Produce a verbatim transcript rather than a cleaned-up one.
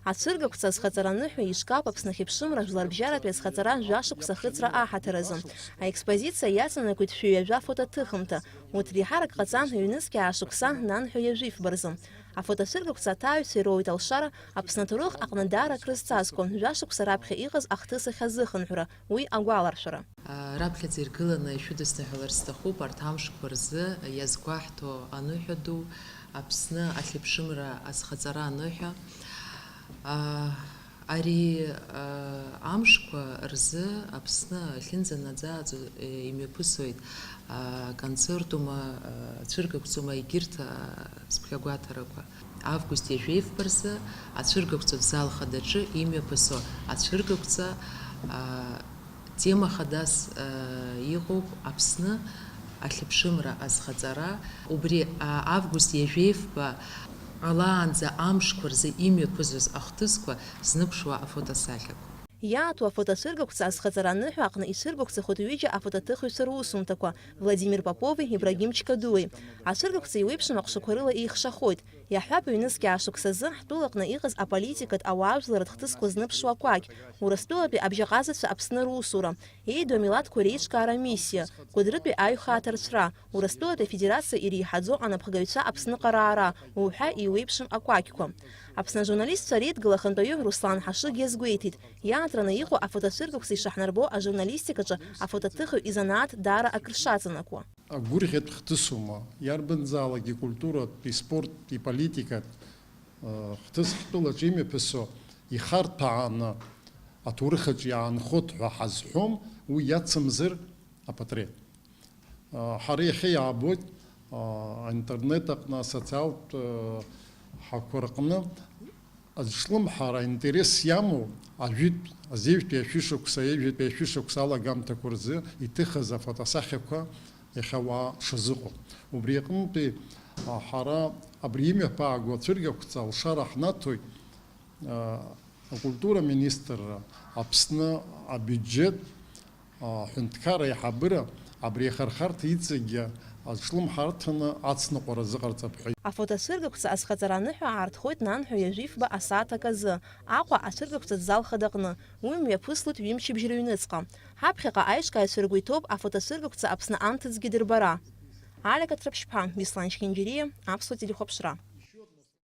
Ацәыргақәҵа азхаҵара аныҳәа ишкап Аԥсны ахьыԥшымра жәларбжьаратәи азхаҵара жәашықәса ахыҵра аҳаҭыр азы. Аекспозициа иаҵанакуеит шәи ҩажәа афотоҭыхымҭа. Урҭ реиҳарак ҟаҵан ҩнызқь аашықәса нанҳәа ҩажәифба рзы. Афотоцәыргақәҵа аҭааҩцәа ироуеит алшара Аԥсны аҭоурых аҟны даара акрызҵазкуа, жәашықәса раԥхьа иҟаз ахҭыс ахь азыхынҳәра, уи агәаларшәара. Раԥхьаӡа иргыланы ишәыдысныҳәалар сҭахуп арҭ амшқәа рзы иазгәаҳҭо аныҳәа ду, Аԥсны ахьыԥшымра азхаҵара аныҳәа. Ари амшқәа рзы Аԥсны ахьынӡанаӡааӡо имҩаԥысуеит аконцертума, ацәыргақәҵома, егьырҭ цыԥхьагәаҭарақәа. Август ҩажәеифба рзы ацәыргақәҵатә зал хадаҿы имҩаԥысо ацәыргақәҵа тема хадас иҟоуп Аԥсны ахьыԥшымра азхаҵара. Убри август ҩажәеифба алаанӡа амшқәа рзы имҩаԥызоз ахҭысқәа зныԥшуа афотосахьақәа. Иаатуа афотоцәыргақәҵа азхаҵара аныҳәа аҟны ицәыргақәҵахоит ҩыџьа афотоҭыхҩцәа русумҭақәа, Владимир Попови Ибрагим Чкадуи. Ацәыргақәҵа еиуеиԥшым аҟәшақәа рыла еихшахоит. Иаҳҳәап, ҩнызқь аашықәсазы ҳтәылаҟны иҟаз аполитикатә ауаажәларратә хҭысқәа зныбшуа ақәакь, Урыстәылатәи абжьаҟазацәа Аԥсны русура, еидоу амилаҭқәа реиҿкаара амиссиа, Кәыдрытәи аҩхаа аҭарцәра, Урыстәылатәи Афедерациа иреиҳаӡоу анапхгаҩцәа Аԥсныҟа раара уҳәа еиуеиԥшым акәакьқәа. Аԥсны ажурналистцәа реидгыла ахантәаҩы Руслан Ҳашыг иазгәеиҭеит, иаатраны иҟоу афотоцәыргақәҵа ишаҳнарбо ажурналистикаҿы афотоҭыхҩы изанааҭ даара акрышаҵанакуа. Агәырӷьатә хҭысума, иарбанзаалак икультуратә, испорттә, иполитикатә, э, хҭыс ҳтәылаҿ имҩаԥысо, ихарҭәааны аҭоурыхаҿ иаанхоит ҳәа ҳазҳәом, уи иацымзар апатреҭ. Э, ҳара иахьа иаабоит, э, аинтернет аҟны, асоциалтә, э, ҳақәа рҟны Аӡҿлымҳара аинтерес иамоу ажәытә, азеижәтәи ашәышықәса, аҩажәатәи ашәышықәса алагамҭақәа рзы иҭыхыз афотосахьақәа иахьа уа шазыҟоу. Убри аҟнытәи, а, ҳара абри имҩаԥааго ацәыргақәҵа алшара ҳнаҭоит, а, акультура министрра, Аԥсны абиуџьет, Аҳәынҭқарра аиҳабыра абри ахырхарҭа иҵегьгьы аҿлымҳарҭаны ацныҟәара азыҟарҵап ҳәа. Афотоцәыргақәҵа азхаҵара аныҳәа аартхоит нанҳәа ҩажәифба асааҭ аказы, Аҟәа ацәыргақәҵатә зал хадаҟны, уи мҩаԥыслоит ҩымчыбжь рыҩныҵҟа. Ҳаԥхьаҟа аиҿкааҩцәа ргәы иҭоуп афотоцәыргақәҵа Аԥсны анҭыҵгьы дырбара. Алика Ҭраԥшьԥҳа, Беслан Чхинџьириа, Аԥсуа телехәаԥшра.